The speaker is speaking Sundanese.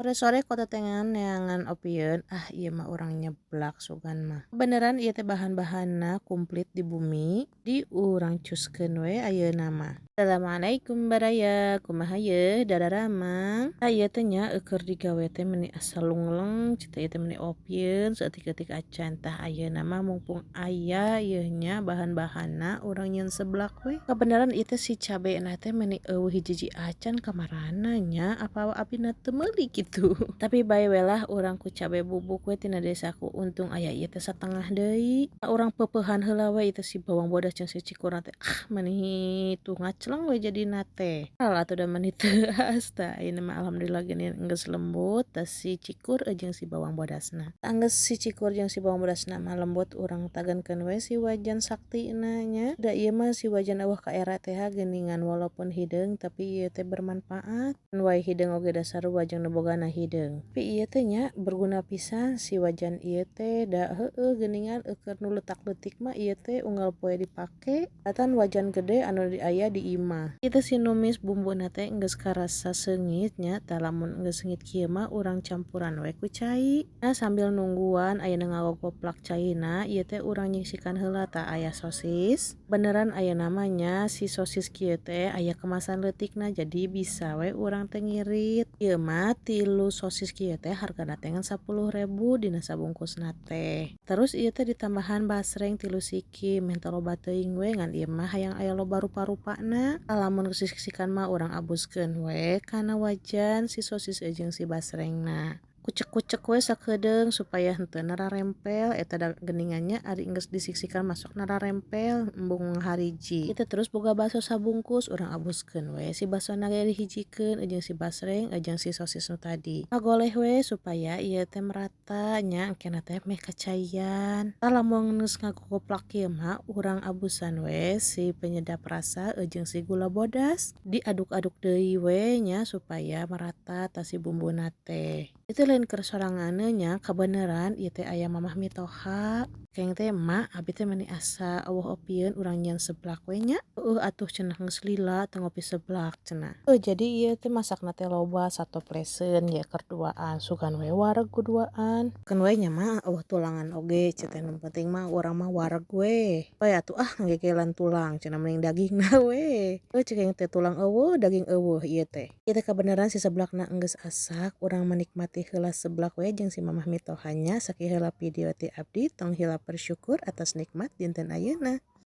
Sore-sore ku tetengan neangan opieun, ah, ieu mah urang nyeblak sugan mah. Beneran ieu teh bahan-bahanna kumplit di bumi, di urang cuskeun we ayeuna mah. Assalamualaikum, baraya, kumaha yeuh, dararamang? Tah, ieu teh nya keur digawe teh meuni asa lungleng cita ieu teh, meuni opieun saeutik-eutik acan. Tah, ayeuna mah mumpung aya yeuh nya bahan-bahanna, urang nyieun seblak we. Kabeneran ieu teh si cabena teh meuni euweuh hiji-hiji acan, kamarana nya, apa abina teu meuli kitu. Tapi bae we lah, urang ku cabe bubuk we tina desaku, untung aya ieu teh satengah deui. Urang peupeuhan heula we ieu teh si bawang bodas jeung si cikurna teh, ah, meuni tuh ngacleng we jadina teh. Alah, atuh da meuni teuas. Tah, ayeuna mah alhamdulillah geuning geus lembut tah si cikur jeung si bawang bodasna. Anggeus si cikur jeung si bawang bodasna mah lembut, urang tagenkeun we si wajan saktina nya. Da ieu mah si wajan euweuh ka era teh geuningan, walaupun hideung tapi ieu teh bermanfaat. Wae hideung oge da sarua jeung nu bogana hideung. Tapi ieu teh nya berguna pisan si wajan ieu teh, da heueuh geuningan keur nu leutak-leutik mah ieu teh unggal poe dipake. Atan wajan gede anu aya di imah. Ieu teh si numis bumbuna teh geus karasa seungit nya. Tah, lamun geus seungit kieu mah urang campuran we ku cai. Nah, sambil nungguan ayeuna ngagogoplak caina, ieu teh urang nyingsikan heula. Tah, aya sosis. Beneran ayeuna mah nya si sosis kieu teh aya kemasan leutikna, jadi bisa we urang teh ngirit. Ieu mah tilu sosis kieu teh hargana teh ngan 10.000 dina sabungkusna teh. Terus ieu teh ditambahan basreng tilu siki, meh teu loba teuing we, ngan ieu mah hayang aya loba rupa-rupana. Lamun geus disiksikan mah urang abuskeun we kana wajan si sosis jeung si basrengna. Kucek-kucek we sakedeung supaya henteu nararempel eta da geuningan nya, ari geus disiksikan masuk nararempel, embung hariji. Itu terus boga bakso sabungkus, urang abuskeun we si baksona ge, dihijikeun jeung si basreng jeung si sosis nu tadi. Ngagoleh we supaya ieu teh merata nya, engkena teh meh kacaian. Tah, lamun geus ngagogoplak kieu mah urang abusan we si penyedap rasa jeung si gula bodas, diaduk-aduk deui we nya supaya merata tah si bumbuna teh. Itu lain keur soranganna nya, kabeneran ieu teh aya mamah mitoha. Keng teh, "Mak, abi teh meuni asa euweuh opieun, urang nyieun seblak we nya." "Heueuh atuh," cenah, "geus lila teu ngopi seblak," cenah. Jadi ieu teh masakna teh loba, satopleseun ye keur duaan, sugan we wareg ku duaan. Keun we nya, Mah, euweuh tulangan oge cenah teh, nu penting mah urang mah wareg we. "Bae atuh ah, ngagegelan tulang," cenah, "mending dagingna we." Heuh, cek aing teh, tulang euweuh, daging euweuh ieu teh. Ieu teh kabeneran si seblakna enggeus asak, urang menikmati heula seblak we jeung si mamah mitoha nya. Sakieu heula video ti abdi, tong hilap bersyukur atas nikmat dinten ayeuna.